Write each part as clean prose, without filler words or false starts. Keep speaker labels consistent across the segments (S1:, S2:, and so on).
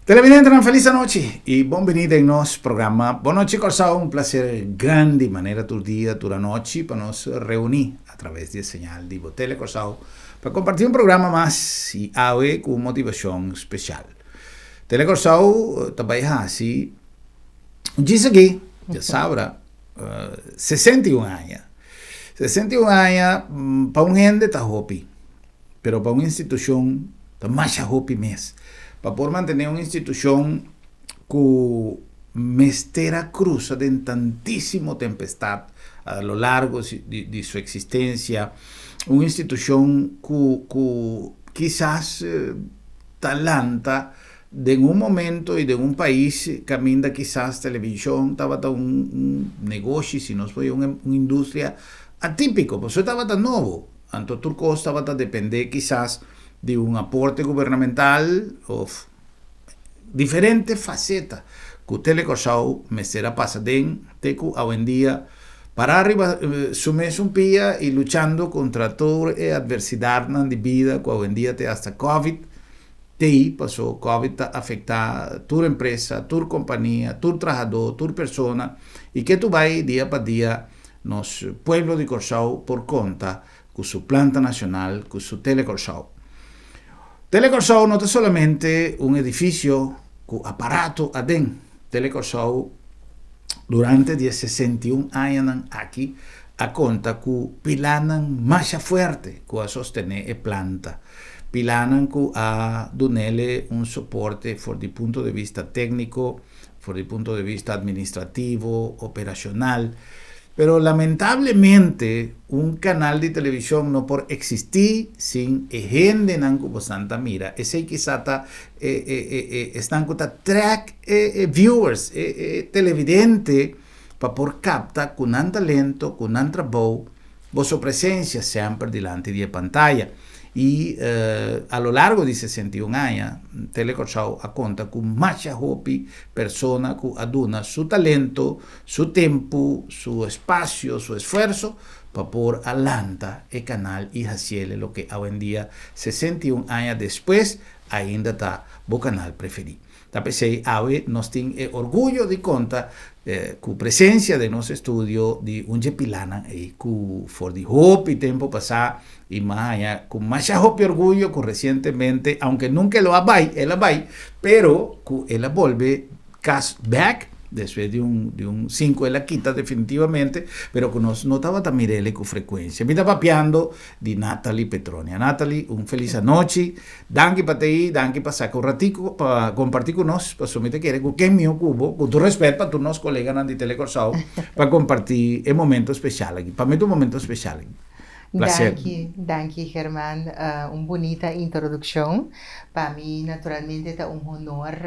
S1: Televidentenan felis anochi i bon bini den nos programa Bon Nochi Kòrsou. Un plaser grandi manera tur dia, tur anochi pa nos reuní a traves di e señal di bo Tele Kòrsou pa kompartí un programa mas i awe ku un motivashon spesial. Tele Kòrsou ta bai hasi un djis aki, djasabra, 61 aña. 61 aña pa un hende ta hopi. Pero pa un institushon ta masha hopi mes. Pa por mantené un institushon ku mester a krusa den tantísimo tempestat a lo largo di su eksistensia, un institushon ku ku kisas ta lanta den un momento i den un pais kaminda kisas televishon tabata un negoshi, si nos por un industria atípiko, pasobra tabata nobo. Anto tur kos tabata dependé kisas di un aporte gubernamental òf diferente faseta ku Tele Kòrsou mester a pasa den te ku awendia pará riba su mesun pia i luchando kontra tur e atversidatnan di bida ku awendia te asta Covid t'ei paso Covid ta afektá tur empresa, tur kompania, tur trahadó, tur persona i ke tu bai dia pa dia. Nos pueblo di Kòrsou por konta ku su planta nashonal, ku su Tele Kòrsou. Tele Kòrsou no ta solamente un edifisio ku aparato aden. Tele Kòrsou durante di e 61 añanan aki a konta ku pilanan masha fuerte ku a sostené e planta. Pilanan ku a dun'ele un soporte for di punto di bista tékniko, for di punto di vista administrativo, operacional, pero lamentablemente un canal di television no por existi sin e hendenan cu bosan ta mira. Esey kisa ta e e e e esnan cu ta trek e e viewers, e e televidente pa por capta cu nan talento, cu nan trabou, boso presencia semper dilanti di e pantaya. I a lo largo di 61 aña, Tele Kòrsou a konta ku masha hopi persona ku a duna su talento, su tempu, su espasio, su esfuerso pa por a lanta e kanal i hasiele loke awendia, 61 aña despues, ainda ta bo kanal preferí. Ta p'esei awe nos tin e orguyo di konta ku presensia den nos estudio di un dje pilanan ei ku for di hopi tempu pasá i m'a haña ku masha hopi orguyo ku resientemente, aunke nunka e lo a bai, el a bai, pero ku el a bolbe kas bèk despues di un di un sinku el a kita definitivamente, pero ku nos no tabata mir'el ku frekuensia. Mi ta papiando di Nathalie Petronia. Nathalie, un felis anochi. Danki pa t'ei, danki pa saka un ratico pa comparti cu nos, pasobra mi ta kere cu ken mihó cu bo, cu tur respet pa tur nos coleganan di Tele Kòrsou, pa comparti e momento special aki. Pa mi ta un momento special aki. Placer.
S2: Danki, danki German. Un bunita introduccion. Pa mi naturalmente ta un honor.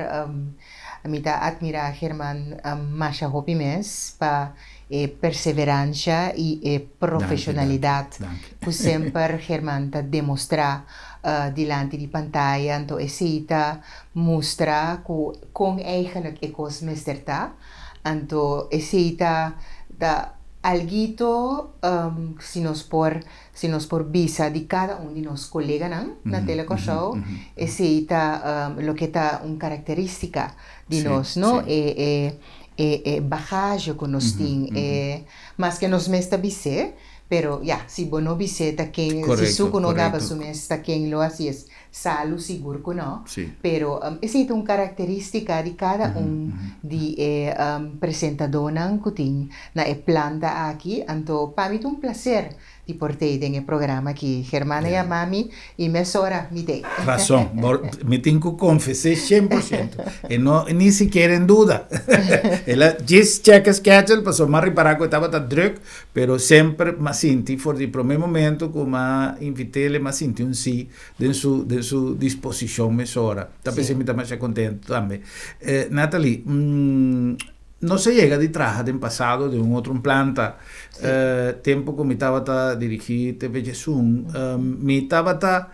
S2: Mi ta admira German masha hopi mes pa e perseverancia y e profesionalidad cu semper German ta demostra dilanti di pantaya. Anto esey ta mustra cu con eigenlijk e cos mester ta. Anto esey ta ta alguito si nos por si nos por bisa di cada un di nos coleganan na Tele Kòrsou, esey ta loke ta un caracteristica di nos, no? E e e e bagage cu nos tin, e maske nos mes ta bis'é, pero ya, si bo no bis'é ta ken, si su cu no gaba su mes ta ken lo haci es salu sigur cu no, pero esey ta un caracteristica di cada un di e presentadónan cu tin na e planta aki, anto pa mi ta un placer di por tei den e programa aki. Germán a yama mi y mesora mi tei.
S1: Razon, mi tin cu confes'é 100%, e no ni sikiera en duda. El a djis check e schedule pasobra mi a ripara cu e tabata druk, pero semper mi a sinti for di prome momento cu mi a invit'el mi a sinti un si den su den su disposicion mesora. Ta p'esei mi ta masha contento tambe. Nathalie, Nos a yega di traha den pasado den un otro planta. Tempo ku mi tabata dirigí TV Djesun, mi tabata,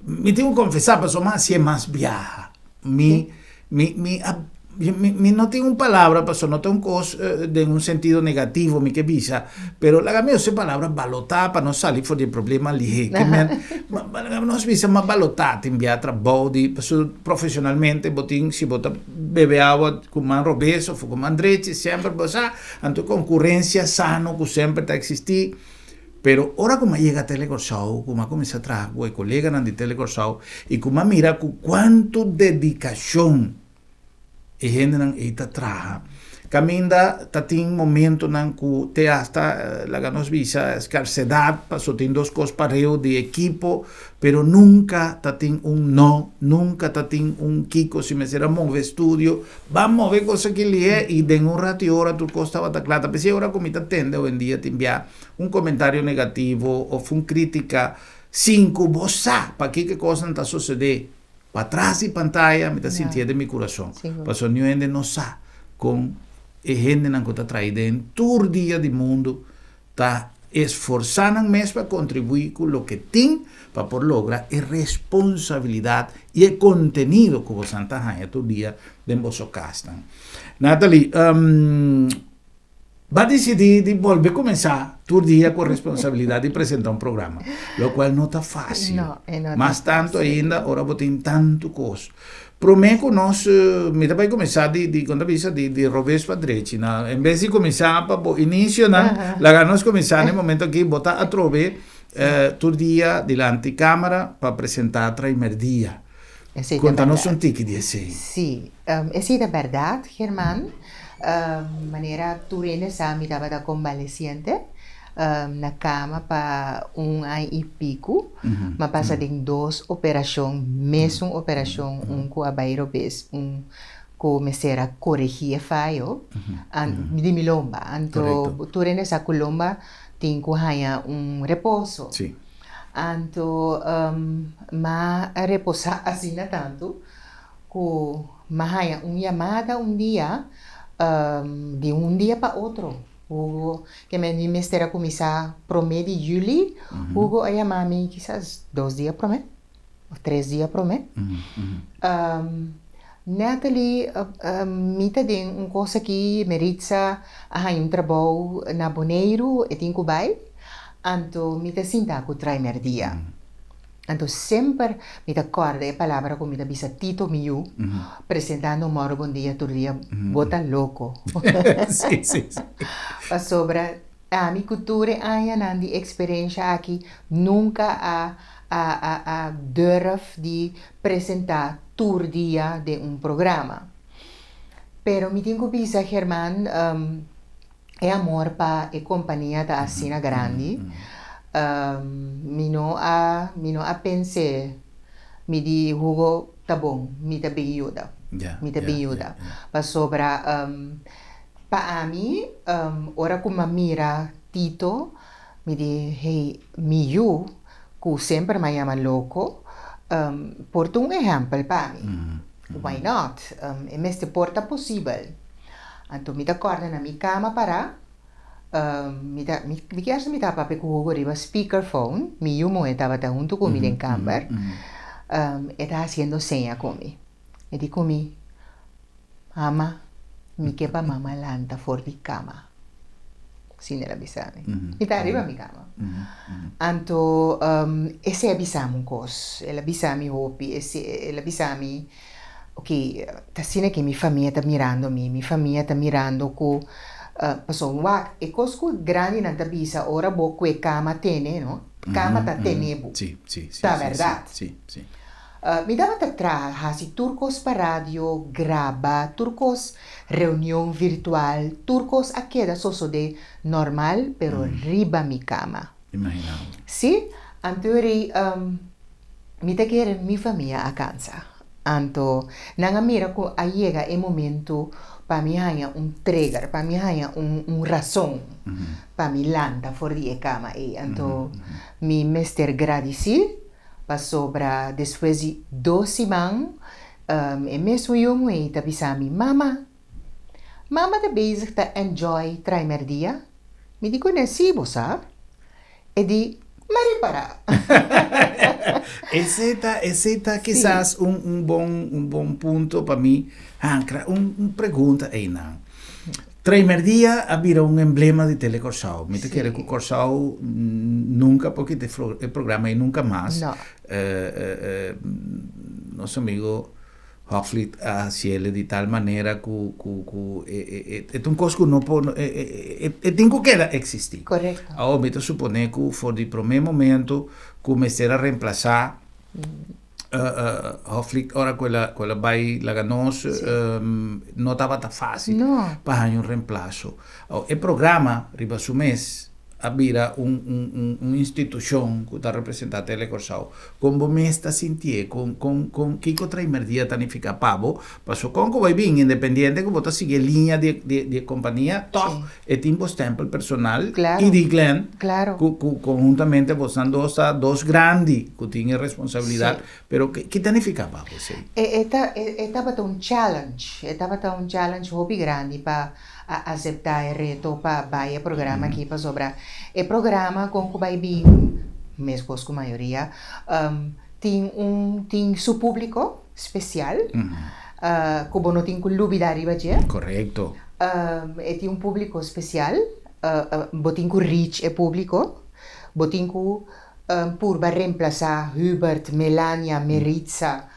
S1: mi tin ku konfesá pasobra mi a hasié mas biaha. Mi, mi, mi a, Mi no tin un palabra pasobra no ta un kos den un sentido negativo mi ke bisa, pero laga mi usa e palabra balotá pa no sali for di e problema lihé. Ke men, laga nos bisa mas balotá tin bia trabou di, pasobra profesionalmente bo tin, si bo ta bebe awa ku man robes of ku man drechi semper bo sa, anto e konkurensia sano ku semper ta eksistí. Pero ora ku mi a yega Tele Kòrsou, ku mi a kuminsá traha ku e koleganan di Tele Kòrsou i ku mi a mira ku kuantu dedikashon e hendenan ei ta traha, kaminda ta tin momentonan ku te asta laga nos bisa skarsedat paso tin dos kos pareu di ekipo, pero nunka ta tin un no, nunka ta tin un kiko si mester a move studio, Ban move kos aki lihe i den un ratu i ora tur kos tabata kla. Ta p'esei ora ku mi ta tende awendia tin bia un komentario negativo òf un krítika sin ku bo sa pakiko e kosnan ta sosodé patras di pantaya, mi ta sintié den mi kurason. Pasobra niun hende no sa kon e hendenan ku ta traha den tur dia di mundu ta esforsá nan mes pa kontribuí ku loke tin pa por logra e responsabilidat i e kontenido ku bosan ta haña tur dia den boso kasnan. Nathalie, Bo a disidí di bolbe kuminsá tur dia ku responsabilidat di presentá un programa, lokual no ta fásil, mas tantu ainda ora bo tin tantu kos. Promé ku nos, mi ta bai kuminsá di, di, kon ta bisa, di, di robes pa drechi. Na, en bes di kuminsá pa bo inisionan, laga nos kuminsá na e momento aki, bo ta atrobe tur dia dilanti kámara pa presentá Traimerdia.
S2: Esei ta
S1: Konta nos
S2: bèrdat.
S1: un tiki di esei.
S2: Sí, esei ta bèrdat, German. Manera tur hende sa mi tabata konvalesiente. Na kama pa un aña i piku. M'a pasa den dos operashon, mesun operashon, un ku a bai robes, un ku mester a koregí e fayo di mi lomba. Anto tur hende sa ku lomba tin ku haña un reposo. Anto m'a reposá asina tantu ku m'a haña un yamada un dia di un dia pa otro. Hugo, ke men mi mester a kuminsá promé di yüli, Hugo a yama mi kisas dos dia promé òf tres dia promé. Natalie, mi ta den un kos aki, Meritza a haña un trabou na Boneiru, e tin ku bai, anto mi ta sinta ku Traimerdia. Anto semper mi ta kòrda e palabra ku mi ta bisa Tito mi yu, presentando Mòro Bon Dia tur dia, bo ta loko.
S1: Sí, sí, sí.
S2: Pasobra ami ku tur e añanan di eksperensha aki nunka a a a a durf di presentá tur dia den un programa. Pero mi tin ku bisa German, E amor pa e kompania ta asina grandi, mi no a mi no a pens'é, mi di Hugo ta bon, mi ta bin yuda, mi ta bin yuda. Pasobra pa ami ora ku mi a mira Tito mi di hey mi yu ku semper mi a yama loko por ta un ehèmpel pa mi, why not? E mester por ta posibel. Anto mi ta kòrda na mi kama pará, mi ta, mi kier si mi ta papia ku Hugo riba speakerphone, mi yu muhé tabata huntu ku mi den kamber, e ta hasiendo seña ku mi. E di ku mi, Mama, mi ke pa mama lanta for di kama. Asina el a bisa mi. Mi ta riba mi kama. Anto esei a bisa mi un kos, el a bisa mi hopi, el a bisa mi. Ok, ta asina ke mi famia ta mirando mi, mi famia ta mirando ku, pasobra wak, e kos ku grandinan ta bisa ora bo kue kama tene, no, kama ta tene bo, ta bèrdat. Mi tabata traha, hasi tur kos pa radio, graba, tur kos, reunion virtual, tur kos a keda sosodé normal, pero riba mi kama. Sí, anto rei. Mi ta kere mi famia a kansa. Anto nan a mira ku a yega e momentu pa mi haña un trigger, pa mi haña un un rason pa mi lanta for di e kama ei. Anto mi mester gradisí pasobra despues di dos siman e mesun yongu ei ta bisa mi, Mama, mama ta bezig ta enjoy trae merdia? Mi di kuné, Sí, bo sa. E di. M'a ripará.
S1: Esei ta, esei ta kisas un bon, un bon punto pa mi hankra un pregunta einan. Traimerdia a bira un emblema di Tele Kòrsou. Mi ta kere ku Kòrsou nunka por kita e programa ei nunka mas.
S2: No.
S1: Nos amigo Hoogvliet a hasiele di tal manera ku ku ku e e ta un kos ku no por e e tin ku keda eksistí.
S2: Korekto.
S1: Awor mi ta suponé ku for di promé momento ku mester a remplasá Hoogvliet ora ku el a ku el a bai laga nos no tabata fásil pa haña un remplaso. Awor e programa riba su mes a bira un un un institushon ku ta representá Tele Kòrsou. Kon bo mes ta sintié? Kon kon kon kiko Traimerdia ta nifiká pa bo? Paso kon ku bo a bin independiente ku bo ta sigui e liña di di di e kompania tòg e tin bo stèmpel personal i di Glenn ku ku konhuntamente bosnan dos ta dos grandi ku tin e responsabilidat pero ki ta nifiká pa bo esei?
S2: E e ta e tabata un challenge e tabata un challenge hopi grandi pa a aseptá e reto pa bai e programa aki pasobra e programa kon ku bai bin, meskos ku mayoria, tin un tin su públiko spesial ku bo no tin ku lubidá riba dje.
S1: Korekto.
S2: E tin un públiko spesial, bo tin ku reach e públiko, bo tin ku purba remplasá Hubert, Melania, Meritza,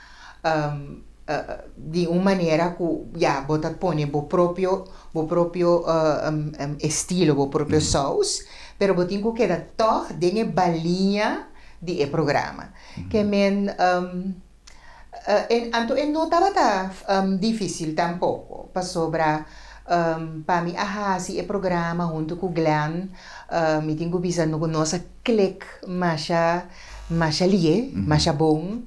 S2: di un manera ku ya bo ta pone bo propio bo propio estilo, bo propio saus, pero bo tin ku keda tòg den e baliña di e programa. Ke men anto e no tabata difísil tampoko, pasobra pa mi a hasi e programa huntu ku Glenn mi tin ku bisa ku nos a klik masha Masha lié, masha bon.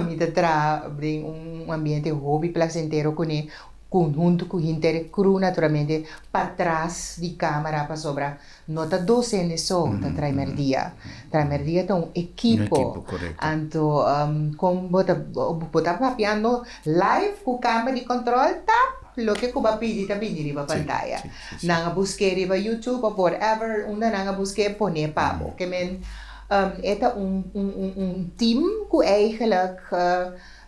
S2: Mi ta traha den un ambiente hopi placentero kuné, ku huntu ku henter e crew naturalmente patras di camera pasobra no ta dos hende so ta trae merdia. Trae merdia ta un ekipo. Anto kon bo ta bo ta papiando live ku camera di control tap loke ku bo a pidi ta bini riba pantaya. Nan a busk'é riba YouTube of whatever unda nan a busk'é pon'é pa bo. Ke men e ta un un team ku eigenlijk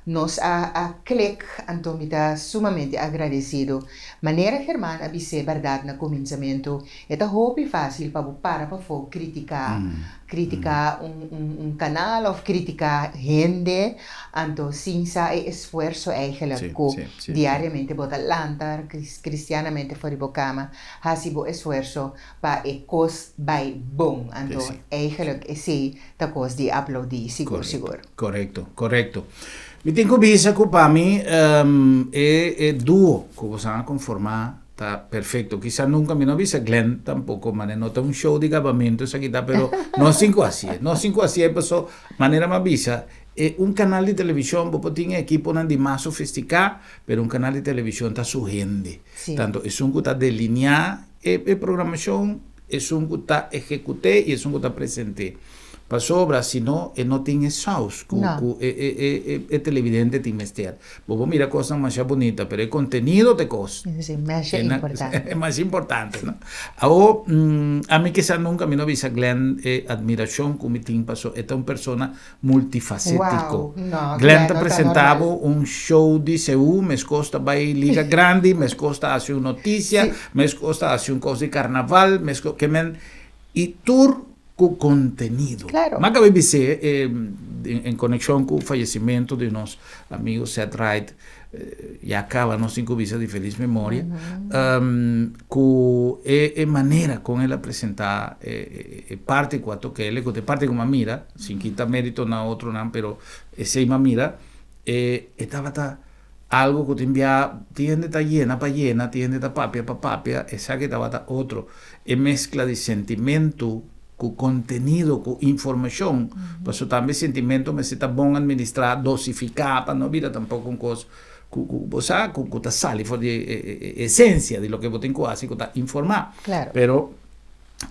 S2: nos a a klik anto mi ta sumamente agradesido. Manera German a bis'é bèrdat na kuminsamentu e ta hopi fásil pa bo para pafó kritiká Critica un un canal of critica hende anto sin sa e esfuerzo eigenlijk cu diariamente bo ta lanta cristianamente for di bo cama haci bo esfuerzo pa e cos bay bon anto eigenlijk esey ta cos di aplaudi sigur sigur.
S1: Corecto, corecto. Mi tin cu bisa cu pa mi e e duo cu boso a conforma Ta perfecto. Kisa nunca mi no bisa Glenn tampoco, mane no ta un show di gabamento esaki ta, pero nos tin cu hacié. Nos tin cu hacié paso manera mi a bisa, e un canal di television bo por tin e equiponan di mas sofistica, pero un canal di television ta su hende. Tanto esun cu ta delinea e e programacion, esun cu ta ehecuté y esun cu ta presenté. Pasobra si no e no tin e saus cu cu e e e e televidente tin mester. Bo por mira cosnan masha bunita pero e contenido ta e cos.
S2: Esei masha importante.
S1: E mas importante no. Awor ami kisa nunca mi no bisa Glenn e admiracion cu mi tin paso e ta un persona multifacetico.
S2: Wow, no,
S1: Glenn ta presenta bo un show di Seú, mescos ta bay Liga Grandi, mescos ta haci un noticia, mescos ta haci un cos di carnaval, mescos ke men y tur ku kontenido.
S2: Claro.
S1: M'a kaba bis'é en konekshon ku fayesimentu di nos amigo Seth Wright, ya kaba nos tin ku bisa di felis memoria, ku e e manera kon el a presentá e parti ku a tok'el, ku ta e parti ku m'a mira, sin kita mérito na otronan, pero esei m'a mira, e tabata algo ku tin bia tin hende ta yena pa yena, tin hende ta papia pa papia, esaki tabata otro. E meskla di sentimentu ku kontenido, ku informashon, pasobra tambe sentimentu mester ta bon administrá, dosifiká pa no bira tampoko un kos ku ku bo sa ku ku ta sali for di e esensia di loke bo tin ku hasi ku ta informá. Pero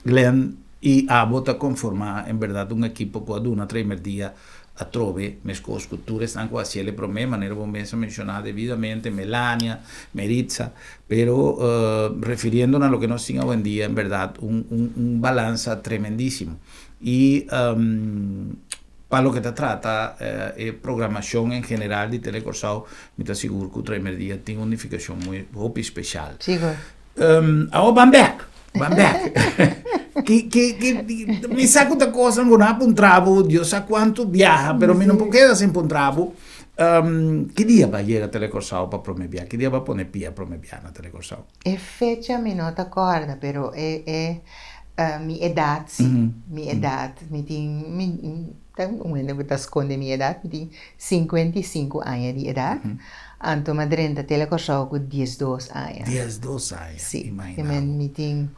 S1: Glenn i abo ta konformá en bèrdat un ekipo ku a duna Trei Merdia atrobe, meskos ku tur esnan ku a hasiel e promé, manera bo mes a menshoná debidamente, Melania, Meritza, pero refiriendo na loke nos tin awendia, en bèrdat un un un balansa tremendísimo. I pa loke ta trata e programashon en general di Tele Kòrsou, mi ta sigur ku Traimerdia tin un nifikashon muy hopi speshal.
S2: Sigur.
S1: Awor ban bèk, ban bèk. Ki ki ki mi sa ku ta kosnan ku no a puntra bo, Dios sa kuantu biaha, pero mi no por keda sin puntra bo. Ki dia bo a yega Tele Kòrsou pa promé bia? Ki dia bo a pone pia promé bia na Tele Kòrsou?
S2: E fecha mi no ta kòrda, pero e e mi edat si, mi edat, mi tin mi ta un hende ku ta skonde mi edat, mi tin 55 aña di edat, anto mi a drenta Tele Kòrsou ku diesdos aña.
S1: Diesdos aña,
S2: Si,
S1: imagina bo.
S2: mi tin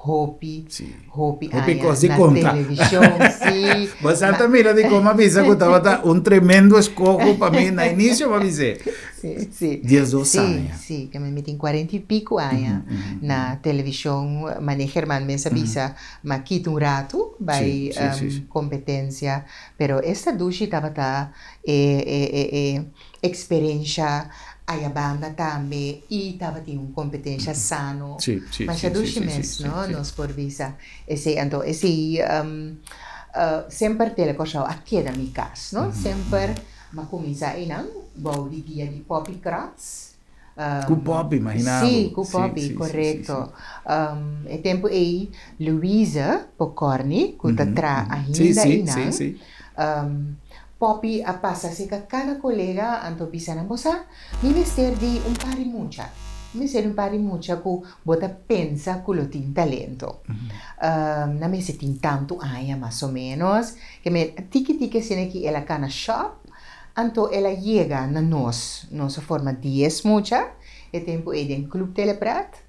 S2: hopi,
S1: Sí.
S2: hopi
S1: Hopi
S2: aña
S1: kos di
S2: na
S1: konta.
S2: televishon, sí.
S1: Bo sa ta mira di kon a bisa ku tabata un tremendo eskoho pa mi na inisio bo a bis'é.
S2: Sí, sí.
S1: Diesdos
S2: Sí,
S1: aña.
S2: sí, ke mi tin kuarenta i piku aña na televishon, mane German mes a bisa, m'a kita un ratu bai
S1: Sí, sí, sí, sí.
S2: kompetensia, pero esta dushi tabata e e e e eksperensha aya banda tambe i tabatin un kompetensha sano.
S1: Sí, sí,
S2: Masha
S1: sí, sí,
S2: dushi
S1: sí, sí,
S2: mes,
S1: sí,
S2: no,
S1: sí.
S2: nos por bisa esei. Anto esei semper Tele Kòrsou a keda mi kas, no, semper m'a kuminsá einan bou di guia di Poppy Kratz.
S1: Ku Poppy, imagina bo.
S2: Sí, ku
S1: Sí,
S2: Poppy,
S1: sí, sí, sí, sí.
S2: korekto. E tempu ei Louise Pocorni, ku ta traha
S1: Sí,
S2: ainda
S1: sí, sí,
S2: einan,
S1: sí.
S2: Poppy a pasa serka kada kolega anto bisa nan, Bo sa, mi mester di un par di mucha. Mi mester di un par di mucha ku bo ta pensa ku lo tin talento. Nan mester tin tantu aña mas o ménos. Ke men tiki tiki asina ki el a kana shòp, anto el a yega na nos. Nos a forma dies mucha e tempu ei den Club Telepret.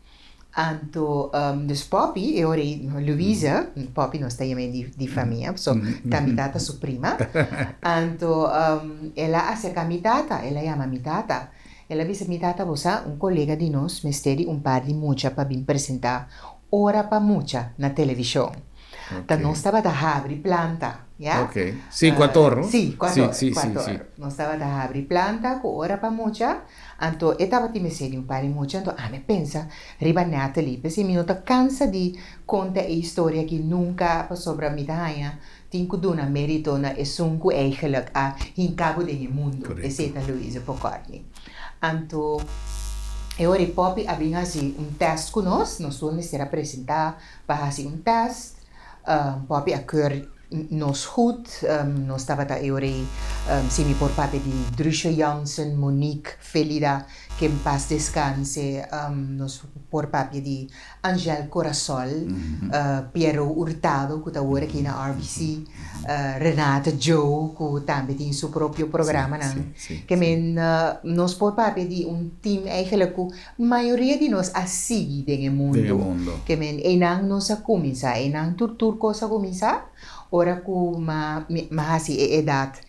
S2: Anto dus Poppy, e ora ei Louise, Poppy nos ta yam'é di di famia paso ta mi tata su prima, anto el a aserká mi tata, el a yama mi tata, el a bisa mi tata bo sa un kolega di nos mester di un par di mucha pa bin presentá Ora pa Mucha na televishon. Ta nos tabata habri planta, ya.
S1: Ok, sí, Kuator, no?
S2: Sí, Kuator,
S1: Sí, sí, sí,
S2: Kuator.
S1: sí.
S2: Nos tabata habri planta ku Ora pa Mucha. Anto e tabatin mester di un par di mucha, anto ami a pensa riba Natalie. P'esei mi no ta kansa di konta e historia aki nunka, pasobra mi ta haña tin ku duna merito na esun ku eigenlijk a hinka bo den e mundu.
S1: Korekto.
S2: Esei ta Louise Pocorni. Anto e ora ei Poppy a bin hasi un tèst ku nos, nos tur mester a presentá pa hasi un tèst. Poppy a keur nos goed, nos tabata e ora ei, si mi por papia di Drusje Jansen, Monique, Felida, ke en pas deskanse, nos por papia di Angèle Corasol, Piero Hurtado ku ta awor aki na RBC, Renata Joe ku tambe tin su propio programanan. Ke men nos por papia di un team eigenlijk ku Mayoria di nos a sigui den e mundu.
S1: Den e mundu.
S2: Ke men einan nos a kuminsá, einan tur tur kos a kuminsá ora ku m'a m'a hasi e edat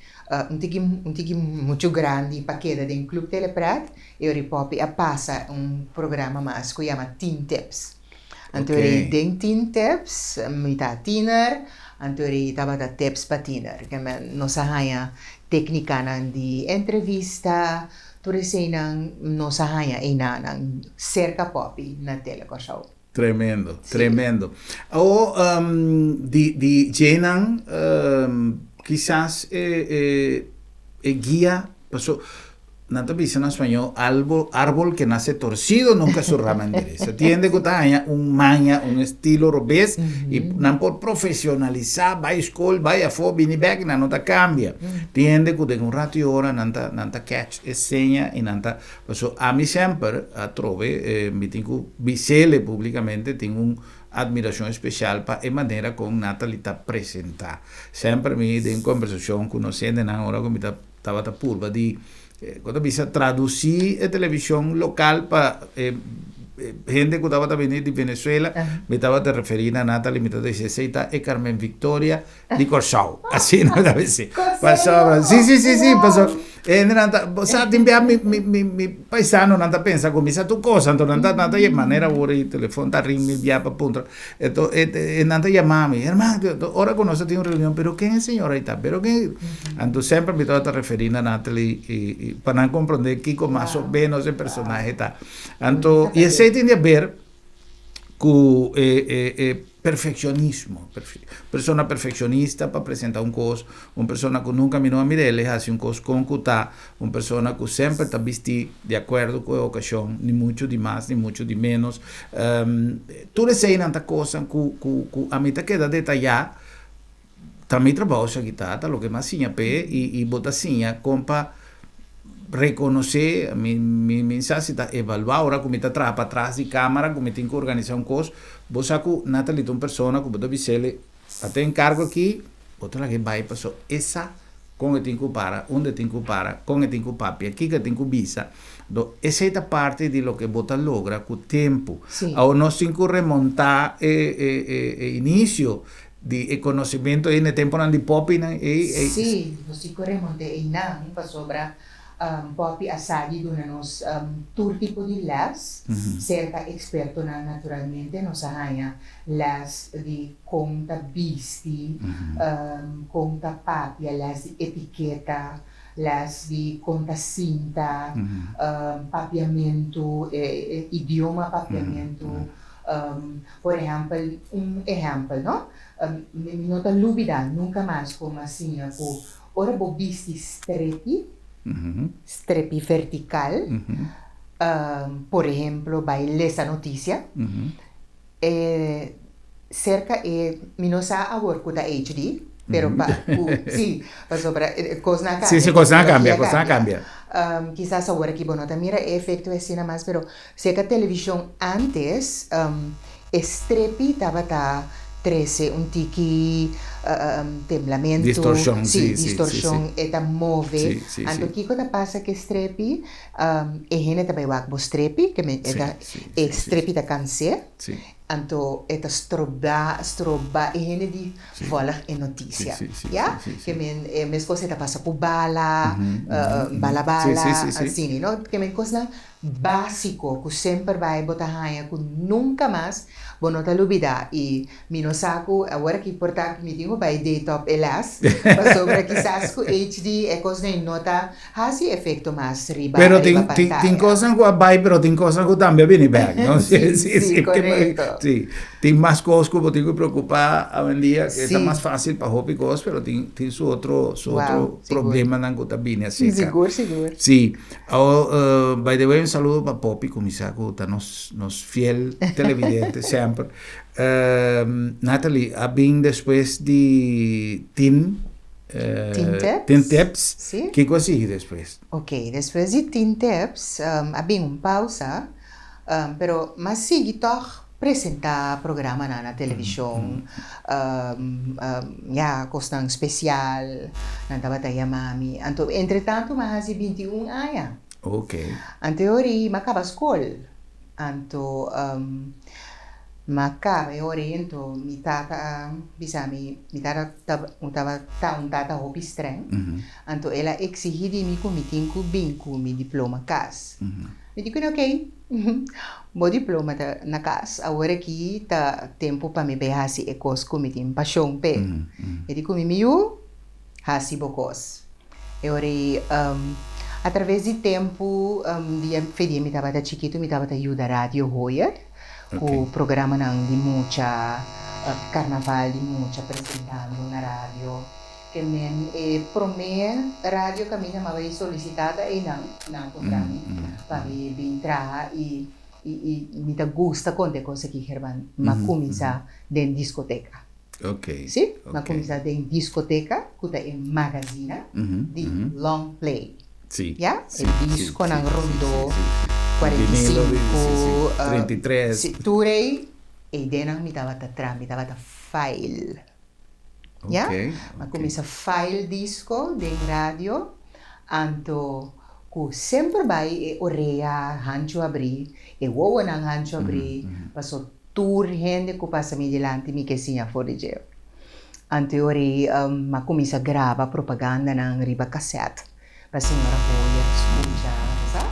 S2: un tiki un tiki muchu grandi pa keda den Club Telepret i ora Poppy a pasa un programa mas ku yama Teen Tips. Anto ora
S1: Oké.
S2: den Teen Tips mi ta tiener, anto ora tabata tips pa tiener. Ke men nos a haña téknikanan di entrevista, Tur eseinan nos a haña einanan serka Poppy na Tele Kòrsou.
S1: Tremendo,
S2: Sí.
S1: tremendo. Awor, di di djenan kisas e e e guia, paso nan ta bisa na spañó albo árbol que nace torcido nunca su rama endereza. Tin hende ku ta haña un maña, un estilo robes i nan por profesionalisá, bai skol, bai afó, bini bèk, nan no ta kambia. Tin hende ku den un rato i ora nan ta nan ta catch e seña i nan ta paso ami semper atrobe mi tin ku bisele publicamente tin un admiracion especial pa e manera con Nathalie ta presenta. Semper mi den conversacion ku nos hendenan ora ku mi ta tabata purba di ku ta bisa traduci e television local pa e hende ku tabata bini di Venezuela mi tabata referi na Nathalie mi tabata bisa esey ta e Carmen Victoria di Kòrsou. Asina mi ta bisa. Pasobra, si, si, si, si, pasobra e hendenan ta, bo sa tin bia mi, mi, mi, mi paisanonan ta pensa ku mi sa tur kos, anto nan ta, nan ta manera awor e telefòn ta ring mi bia pa puntra, enton e, e nan ta yama mi, herman, ora ku nos ta tin un reunion, pero ken e señora ei ta, pero ken, anto semper mi tabata referí na Nathalie i, i pa nan komprondé kiko mas o ménos e personahe ta. Anto, i esei tin di haber. Ku e e e perfekshionismo, persona perfekshionista pa presenta un kos, un persona ku nunka mi no a mir'el e hasi un kos kon ku ta, un persona ku semper ta bisti di akuerdo ku e okashon, ni muchu di mas ni muchu di ménos. Tur eseinan ta kosnan ku ku ku ami ta keda detayá, ta mi trabou esaki ta, ta loke mi a siña p'e i i bo ta siña kon pa rekonosé, mi mi mi sa si ta evaluá ora ku mi ta traha patras di kámara ku mi tin ku organisá un kos, bo sa ku Nathalie ta un persona ku bo ta bis'el a ta enkargo aki, bo ta laga e bai paso e sa kon e tin ku para, unda e tin ku para, kon e tin ku papia, kiko e tin ku bisa. Do esei ta parti di loke bo ta logra ku tempu. Awor nos tin ku remontá e e e inisio di e conocimento ei na e temponan di Poppynan ei ei.
S2: Sí, nos tin cu remonta einan pasobra Poppy a sa di duna nos tur tipo di les cerca expertonan naturalmente. Nos a haña les di con ta bisti, con ta papia, les di etiqueta, les di con ta sinta, papiamento, e idioma papiamento. Por ehèmpel, un ehèmpel, no? Mi no ta lubidá nunka mas kon a siña ku ora bo bisti strepi, strepi vertikal, por ehemplo bai lesa notisia, e serka e, mi no sa awor ku ta HD, pero pa ku, si, pasobra kosnan a kambia.
S1: Si, si, kosnan a kambia, kosnan a kambia.
S2: Kisas awor aki bo no ta mira e efekto asina mas, pero Serka televishon ántes, e strepi tabata trese un tiki temblamentu.
S1: Distorshon,
S2: si. Sí, distorshon, e ta move. Anto kiko ta pasa ku e strepi? E hende ta bai wak bo strepi, ke men e ta, e strepi ta kans'é. Anto e ta stroba, stroba e hende di volg e notisia. Ya? Ke men e meskos e ta pasa ku bala, bala bala, asina, no? Ke men kosnan Básiko ku semper bai bo ta haña ku nunka mas bo no ta lubidá i mi no sa ku awor aki por ta mi tin ku bai date op e les pasobra kisas ku HD e kosnan no ta hasi efekto mas riba
S1: Pero
S2: riba
S1: tin tin tin
S2: pantaya.
S1: kosnan ku a bai pero tin kosnan ku tambe a bini bèk no
S2: Sí, sí,
S1: sí
S2: korekto.
S1: sí tin mas kos ku bo tin ku preokupá awendia ke ta
S2: Sí.
S1: mas fásil pa hopi kos pero tin tin su otro su
S2: Wow,
S1: otro
S2: sigur.
S1: problemanan ku ta bini aserka.
S2: Sigur, sigur.
S1: Sí. Awor, by the way, un saludo pa Poppy, ku mi sa ku ta nos nos fiel televidente semper. Nathalie, a bin despues di Tin,
S2: Tin Tips.
S1: Tin Tips.
S2: Sí.
S1: Kiko a sigui despues?
S2: Ok, despues di Tin Tips, a bin un pausa, pero m'a sigui tòg presentá programanan na televishon, ya, kosnan spesial, nan tabata yama mi. Anto, entretantu mi a hasi 21 aña.
S1: Ok.
S2: Anto e ora ei mi a kaba skol. Anto mi a kaba e ora ei, anto mi tata a bisa mi, mi tata tabata un tata hopi streng, anto el a eksihí di mi ku mi tin ku bin ku mi diploma kas. Mi di kuné ok. Bo diploma ta na kas. Awor aki ta tempu pa mi bai hasi e kos ku mi tin pashon p'e. E di ku mi, Mi yu, hasi bo kos. E ora ei, atraves di tempu, dia fe dia mi tabata chikitu mi tabata yuda Radio Hoyer ku programanan di mucha, karnaval di mucha presentando na radio. Ke men e promé radio kaminda m'a bai solisitá ta einan, nan puntra mi pa mi bin traha i i mi ta gusta konta e kos aki German, m'a kuminsá den diskoteka. Sí, m'a kuminsá den diskoteka ku ta e magazina di long play. Ya, e diskonan rondó 45, sí, tur ei, eidenan mi tabata traha, mi tabata file. Ya? M'a kuminsá file disko den radio, anto ku semper bai e orea hanchu abrí, e wowonan hanchu abrí, paso tur hende ku pasa mi dilanti mi ke siña for di dje. Anto e ora ei m'a kuminsá graba propagandanan riba kasèt. Pa señora Hoyer scucha, bo sa?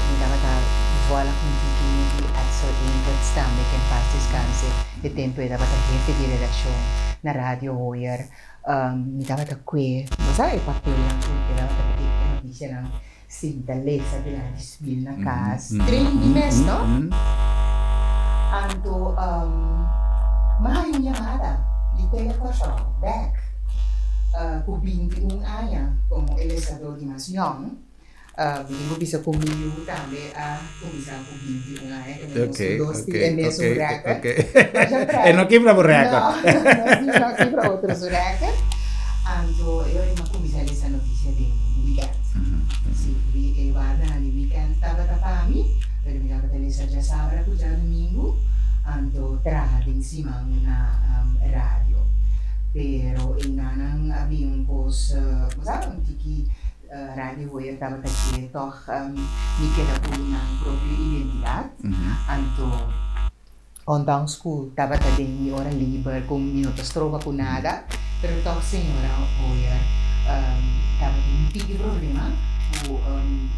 S2: Mi tabata volg un tiki di Edsel Everts tambe, que en paz descanse, e tempo e tabata hefe di redaccion na Radio Hoyer. Mi tabata cue, bo sa, e papelnan cu e tabata pidi e noticianan sinta lesa dilanti spiel na cas. Train di mes, no? Anto mi a haña un yamada di Tele Kòrsou bèk ku 21 aña komo e lesadó di mas yòn. Mi tin ku bisa ku mi yu tambe a kuminsá ku 21 aña, ku nos tur dos tin e mesun rèkòrt.
S1: E no kibra bo rèkòrt.
S2: No, nos no kibra otro su rèkòrt. Anto e ora mi a kuminsá lesa notisia den wikènt. Si, e wardanan di wikènt tabata pa mi, pero mi tabata lesa djasabra ku djadumingu, anto traha den siman na radio. Pero einanan a bin un kos, bo sa, un tiki Radio Hoyer tabata ke tòg mi keda ku nan propio identidat, anto ondanks ku tabata den mi ora liber ku mi no ta stroba ku nada, pero tòg señora Hoyer tabatin un tiki problema ku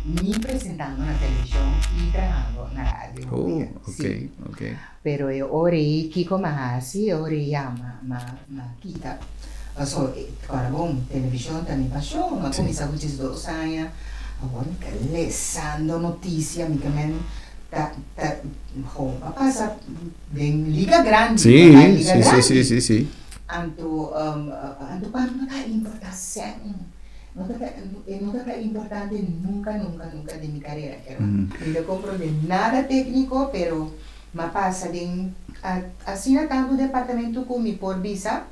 S2: mi presentando na televishon i trahando na Radio Hoyer. Sí. Pero e ora ei kiko m'a hasi? E ora ei ya m'a kita. Paso ora bon, televishon ta mi pashon. M'a kuminsá ku 12 aña. Awor mi ta lesando notisia, mi ta men ta ta ho a pasa den liga grandi, mi a bai liga grandi. Anto anto pa mi no ta importá sèn. No ta ta e no ta ta importante nunka nunka nunka den mi karera German. Mi ta komprondé nada tékniko pero m'a pasa den asina tantu departamento ku mi por bisa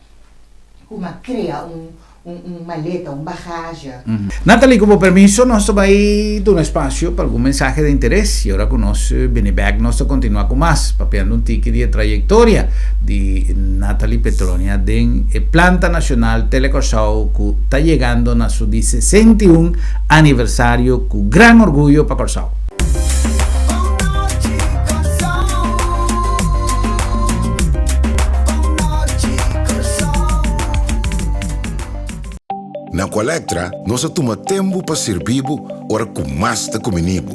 S2: ku m'a krea un un maleta, un bagage.
S1: Nathalie, ku bo permiso nos ta bai duna espasio pa algun mensahe di interes i ora ku nos bini bèk nos ta kontinuá ku mas papiando un tiki di e trayektoria di Nathalie Petronia den e planta nashonal Tele Kòrsou ku ta yegando na su di 61 aniversario ku gran orguyo pa Kòrsou.
S3: Na Aqualectra nos a tuma tempu pa sirbi bo ora ku mas ta kumini bo.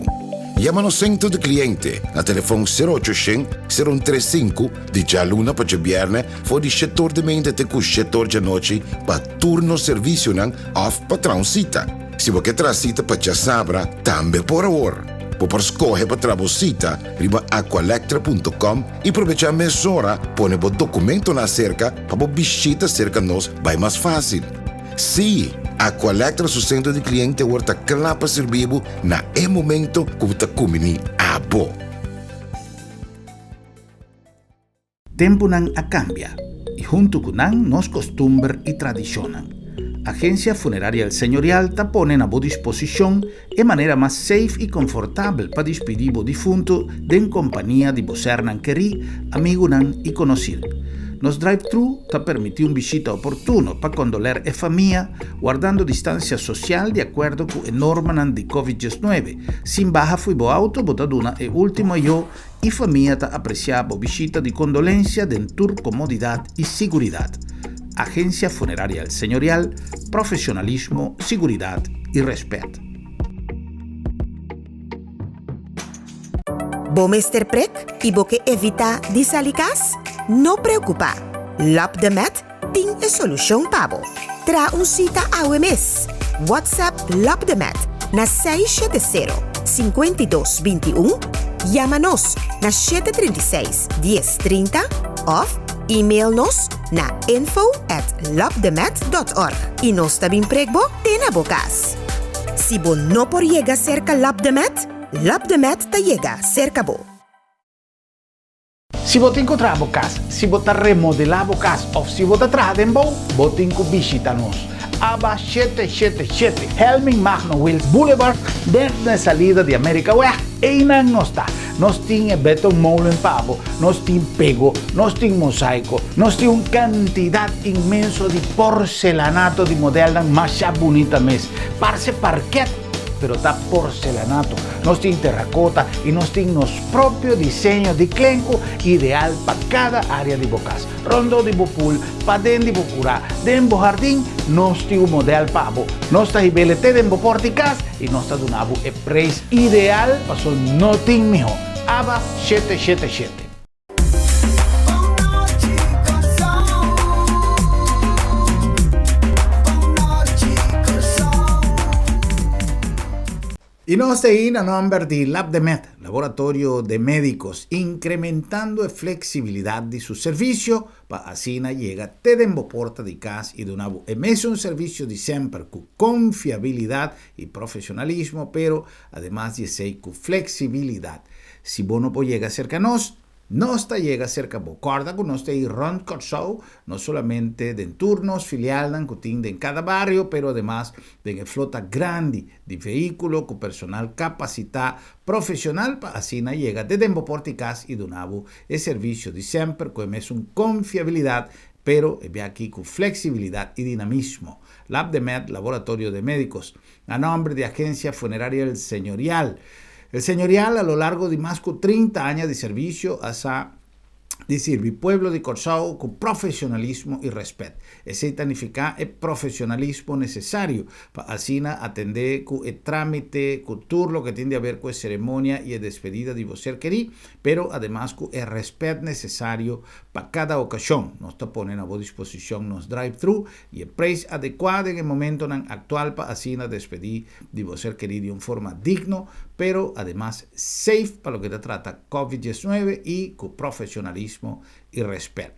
S3: Yama nos sentro di kliente na telefon 0800 0135 Di djaluna pa djabièrnè for di shetor di meinta te ku shetor djanochi pa tur nos servisionan òf pa traha un sita. Si bo ke traha sita pa djasabra, tambe por awor. Bo por skohe pa traha bo sita riba aqualectra punto com i probechá mesora pone bo dokumentonan aserka pa bo bishita serka nos bai mas fásil. Sí, Aqualectra su sentro di kliente awor ta kla pa sirbi bo na e momento ku bo ta kumbiní abo.
S1: Tempunan a kambia i huntu ku nan nos kostumber i tradishonnan. Agensia Funeraria El Señorial ta pone na bo disposishon e manera mas safe i konfortabel pa dispidí bo difuntu den kompania di bo sernan kerí, amigunan i konosir. Nos drive-thru ta permití un bishita oportuno pa kondoler e famia, wardando distansia sosial di akuerdo ku e normanan di Covid 19. Sin baha fui bo auto bo ta duna e ultimo ayó I famia ta apresiá bo bishita di kondolensia den tur komodidat i siguridat. Agensia Funeraria El Señorial, profesionalismo, siguridat i rèspèt.
S4: Bo mester prek i bo ke evitá di sali kas? No preokupá! Lap de Met tin e solushon pa bo. Traha un sita awe mes! WhatsApp Lap de Met na 670 52 21, yama nos na 736 10 30 òf email nos na info at lapdemet.org i nos ta bin prek bo te na bo kas. Si bo no por yega serka Lap de Met, Lap de Met ta yega serka bo.
S1: Si bo tin ku traha bo kas, si bo ta remodelá bo kas òf si bo ta traha den bou, bo tin ku bishita nos. Aba 777 Helming Magno Wiels Boulevard, den e salida di Amerikaweg, einan nos ta. Nos tin e beton molen pa bo, nos tin pego, nos tin mosaiko, nos tin un kantidat inmenso di porcelanato di modelnan masha bunita mes. Parse parket, pero ta porcelanato. Nos tin terrakota i nos tin nos propio diseño di klenku ideal pa kada área di bo kas. Rondó di bo pool, paden di bo kurá, den bo hardin, nos tin un modèl pa bo. Nos ta hib'el te den bo pòrt di kas i nos ta duna bo e preis ideal paso no tin mihó. Aba 777. I nos ta ei na nòmber di LabdeMed, Laboratorio de Médicos, inkrementando e fleksibilidat di su servisio pa asina yega te den bo porta di kas i duna bo e mesun servisio di semper ku konfiabilidat i profeshonalismo, pero ademas di esei ku fleksibilidat. Si bo no por yega serka nos, Nos ta yega serka bo. Kòrda ku nos ta ei rònt Kòrsou, no solamente den tur nos filialnan ku tin den kada bario, pero ademas den e flota grandi di vehíkulo ku personal kapasitá profeshonal pa asina yega te den bo porta i kas i duna bo e servisio di semper ku e mesun konfiabilidat, pero e bia aki ku fleksibilidat i dinamismo. LabdeMed, Laboratorio de Médicos. Na nòmber di Agencia Funeraria El Señorial. El Señorial a lo largo di mas ku 30 aña di servisio a sa di sirbi pueblo di Kòrsou ku profesionalismo i rèspèt. Esei ta nifiká e profesionalismo nesesario pa asina atendé ku e trámite, ku tur loke tin di haber ku e seremonia i e despedida di bo ser kerí, pero ademas ku e rèspèt nesesario pa kada okashon. Nos ta pone na bo disposishon nos drive-thru I e preis adekuá den e momentonan aktual pa asina despedí di bo ser kerí di un forma digno, pero ademas safe pa loke ta trata Covid 19 i ku profesionalismo i rèspèt.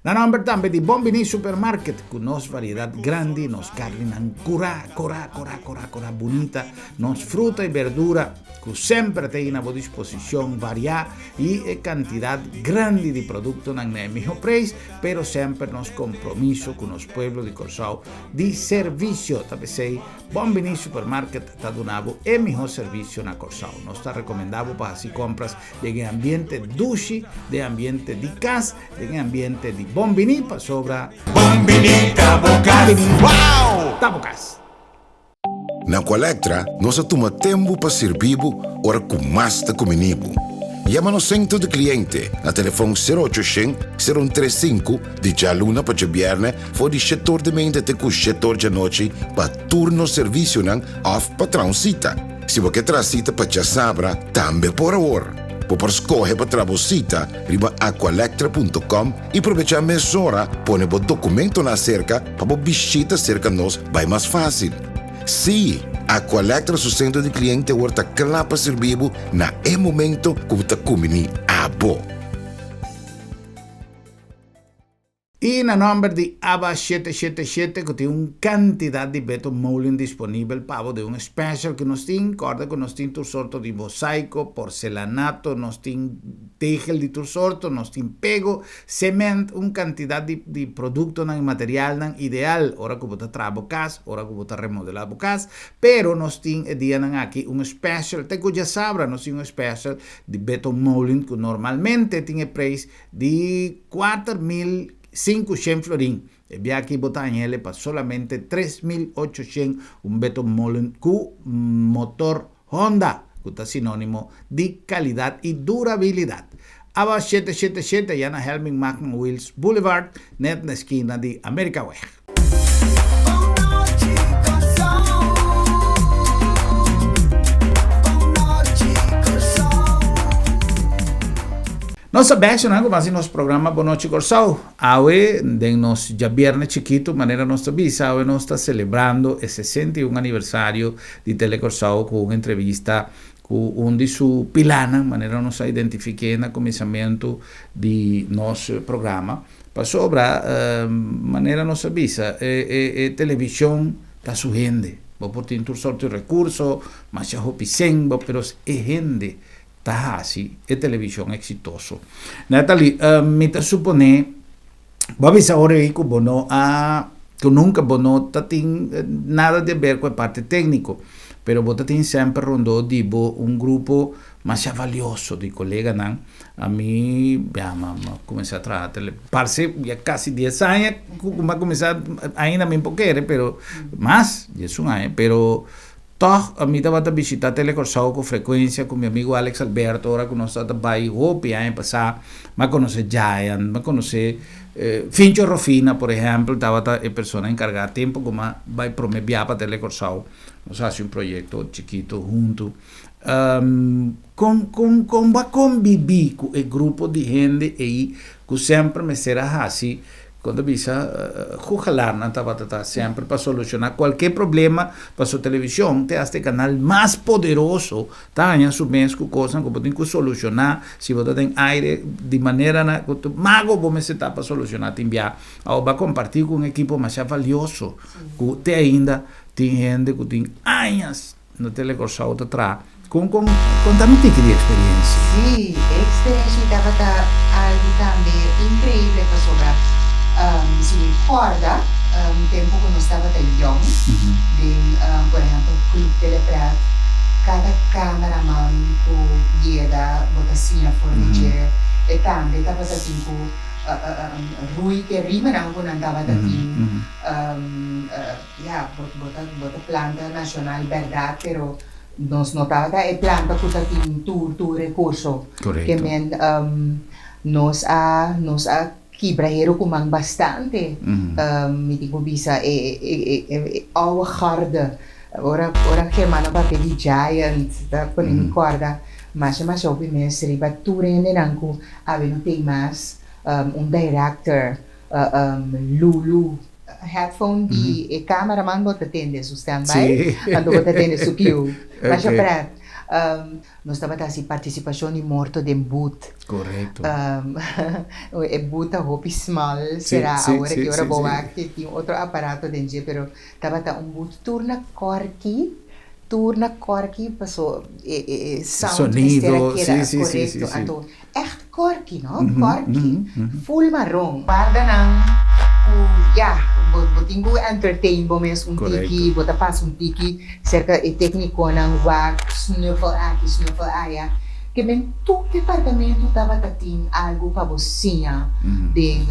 S1: Na nòmber tambe di Bon Biní Supermarket ku nos variedat grandi, nos karninan kurá, korá, korá, korá, korá bunita, nos fruta i berdura ku semper ta ei na bo disposishon variá i e kantidat grandi di produktonan na e mihó preis, Pero semper nos compromiso cu nos pueblo di Corsou di servicio ta pesey Bon Bini Supermarket ta duna bo e miho servicio na Corsou. Nos ta recomenda bo pa haci compras den e ambiente dushi, den e ambiente di cas, den e ambiente di Bon Bini pasobra
S3: Bon Bini ta bo cas!
S1: Wow! Ta bo cas!
S3: Na Aqualectra nos a tuma tempu pa sirbi bo ora ku mas ta kumini bo. Yama nos sentro di kliente na telefòn sero ocho shen, sero un tres sinku di djaluna pa djabièrnè for di shetor di mente te ku shetor djanochi pa tur nos servisionan òf pa traha un sita. Si bo ke traha sita pa djasabra tambe por awor. Bo por skohe pa traha bo sita riba aqualectra punto com i probechá mesora pone bo dokumentonan aserka pa bo bishita serka nos bai mas fásil. Sí, Aqualectra su sentro di kliente awor ta kla pa sirbi bo na e momento ku bo ta kumbiní abo.
S1: I na nòmber di Aba shete shete shete ku tin un kantidat di Beto Molen disponibel pa bo den un special ku nos tin. Kòrda ku nos tin tur sorto di mosaiko, porcelanato, nos tin tegel di tur sorto, nos tin pego, cement, un kantidat di di produktonan i materialnan ideal ora ku bo ta traha bo kas, ora ku bo ta remodelá bo kas. Pero nos tin e dianan aki un special, te ku djasabra nos tin un special di Beto Molen ku normalmente tin e preis Di 4500 florin, e bia aki bo ta haña ele pa solamente 3800, un Beto Molen ku motor Honda, ku ta sinónimo di kalidat i durabilidat. Aba shete shete shete ya na Helming Magman Wiels Boulevard, net na eskina di Amerikaweg. Nos ta bek shonnan ku mas di nos programa Bon Nochi Kòrsou. Awe den nos djabièrnè chikitu, manera nos ta bisa, awe nos ta selebrando e 61 aniversario di Tele Kòrsou ku un entrevista ku un di su pilanan, manera nos a identifiké na kuminsamentu di nos programa. Pasobra, manera nos a bisa, e televishon ta su hende. Bo por tin tur sorto di rekurso, masha hopi sen, bo, pero e hende ta hasi e televishon eksitoso. Natalie, mi ta suponé, bo a bisa ora ei ku bo no a, ku nunka bo no ta tin nada di aber ku e parti tékniko, pero bo ta tin semper rondó di bo un grupo Masha valioso di coleganan. Ami ya ma cuminsa traha tele parce ya casi dies aña cu mi a cuminsa ainda mi por kere pero mas 11 aña pero tog mi tabata bishita Tele Corsou cu frecuencia cu mi amigo Alex Alberto ora cu nos tabata bay hopi aña pasa mi a conoce Giant mi a conoce Fincho Rofina por ehempel tabata e persona encarga tempo cu mi a bay prome bia pa Tele Corsou nos a haci un proyecto chikito hunto. Kon kon kon bo a konbibí ku e grupo di hende ei ku semper mester a hasi Kon ta bisa, Goochelaarnan tabata ta semper pa solushoná kualke problema, paso televishon te hasta e kanal mas poderoso ta haña su mes ku kosnan ku bo tin ku solushoná si bo ta den aire di manera na ku mago bo mester ta pa solushoná tin bia. Awor bo a kompartí ku un ekipo masha valioso ku te ainda tin hende ku tin añas Na Tele Kòrsou ta traha. Kon kon konta mi tiki di eksperiencia.
S2: Sí, e eksperiencia tabata algu tambe inkreibel pasobra si mi kòrda tempu ku nos tabata yòn den por ehèmpel Club Telepraat kada kameraman ku yega bo ta siña for di dje e tambe tabata tin ku rui ku e rimanan ku nan tabata tin. Ya, bo bo ta bo ta planta nashonal bèrdat, pero nos no tabata e planta ku ta tin tur tur rekurso. Ke
S1: Korekto.
S2: men nos a nos a kibra heru ku man bastante. Mi tin ku bisa e e e e e oude garde, ora ora Germano papia di giant ta pone mi kòrda masha masha hopi mes riba tur hendenan ku awe no tin mas un director, Lulu. Headphone di e cameraman bo ta tende su standby, anto bo ta tende su cue. Masha pret. Nos tabata hasi participacion di morto den boot.
S1: Correcto.
S2: E boot ta hopi smal, sera awor aki ora bo wak tin otro aparato den dje, pero tabata un boot tur na corki, tur na corki paso e sound mester a keda correcto. Anto Echt kòrki no, kòrki, full maron. Warda nan ku ya, bo bo tin ku entertain bo mes un tiki, bo ta pasa un tiki serka e teknikonan wak snuffel aki, snuffel aya. Ke men tur departamento tabata tin algu pa bo siña den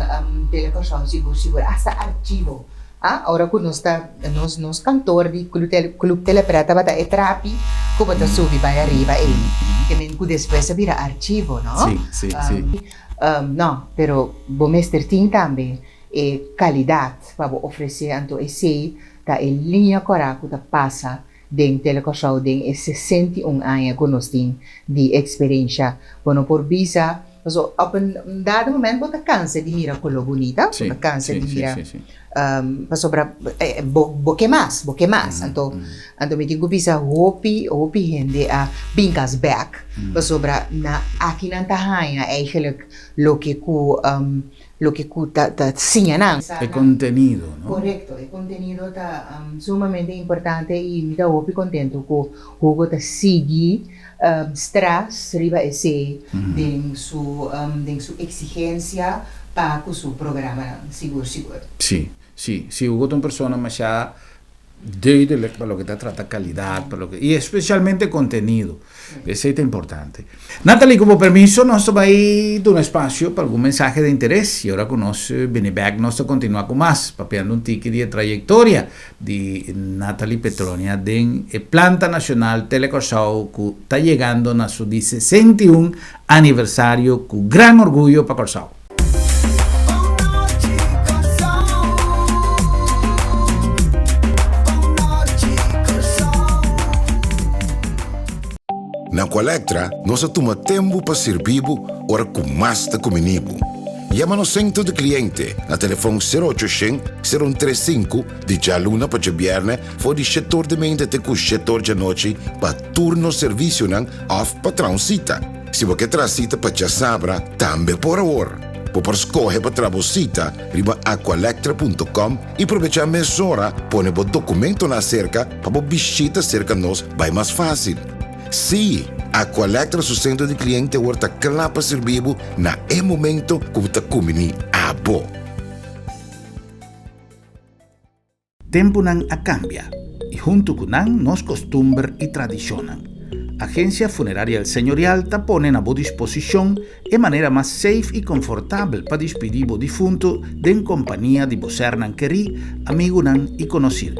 S2: Telekòrsou sigur sigur, asta archivo. Ah, ora ku nos ta, nos nos kantor di Club Tele, Club Telepret tabata e trapi ku bo ta subi bai ariba ei. Ke men ku despues a bira archivo, no?
S1: Sí, sí, sí.
S2: No, pero bo mester tin tambe e kalidat pa bo ofresé, anto esei ta e liña kòrá ku ta pasa den Telekòrsou den e 61 aña ku nos tin di eksperensha. Bo no por bisa. Paso op un dado moment bo ta cansa di mira color bunita, bo ta cansa di mira pasobra bo bo ke mas, bo ke mas. Anto anto mi tin cu bisa hopi hopi hende a bin cas bek pasobra na aki nan ta haña eigenlijk loke cu loke cu ta ta siña nan.
S1: E contenido, no?
S2: Corecto, e contenido ta sumamente importante y mi ta hopi contento cu Hugo ta sigui Stras riba esei den su den su exigencia pa cu su programanan, sigur sigur.
S1: Sí, sí, sí, Hugo ta un persona masha duidelijk pa loke ta trata calidad, pa loke, y especialmente contenido. Esei ta importante. Nathalie, cu bo permiso nos ta bay duna espacio pa algun mensahe di interes y ora cu nos bini bek nos ta continua cu mas, papiando un tiki di e trayectoria di Nathalie Petronia den e planta nashonal Telekòrsou ku ta yegando na su di 61 aniversario ku gran orguyo pa Kòrsou.
S3: Na Aqualectra nos a tuma tempu pa sirbi bo ora ku mas ta kumini bo. Yama nos sentro di kliente na telefòn sero ocho shen, sero un tres sinku Di djaluna pa djabièrnè for di shetor di meinta te ku shetor djanochi pa tur nos servisionan òf pa traha un sita. Si bo ke traha sita pa djasabra, tambe por awor. Bo por skohe pa traha bo sita riba aqualectra punto com i probechá mesora pone bo dokumentonan aserka pa bo bishita serka nos bai mas fásil. Sí, Aqualectra su sentro di kliente awor ta kla pa sirbi bo na e momento ku bo ta kumbiní abo.
S1: Tempunan a kambia i huntu ku nan nos kostumber i tradishonnan. Agensia Funeraria El Señorial ta pone na bo disposishon e manera mas safe i konfortabel pa dispidí bo difuntu den kompania di bo sernan kerí, amigunan i konosir.